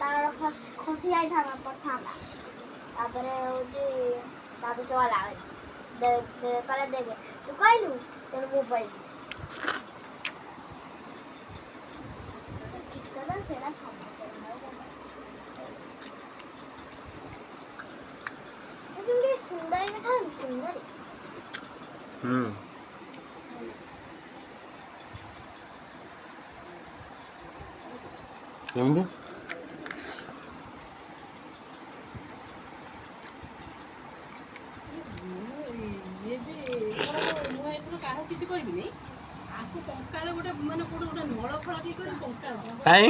ତାର ଖସି ଯାଇଥାନ୍ତା, ପଡ଼ିଥାନ୍ତା। ତାପରେ ହଉଛି, ତାପରେ ସେ ଗଲା। କହିଲା, ଦେଖେ, ତୁ କହିଲୁ, ତେଣୁ ମୁଁ ପାଇଲି। ଠିକ କଥା, ସେଇଟା ସମସ୍ତଙ୍କର। ଟିକେ ସୁନ୍ଦରୀ ଦେଖାଯାଉନି? ସୁନ୍ଦରୀ। ହୁଁ। କେମିତି? ମୁଁ ଇଏ ବି ଏଥର, ମୁଁ ଏଥର କାହାକୁ କିଛି କହିବିନି। ଆକୁ କଙ୍କାଳ ଗୋଟେ, ମାନେ କୋଉଠି ଗୋଟେ ନଳ ଫଳ ଟିକେ କରି କଙ୍କାଳ କାଇଁ?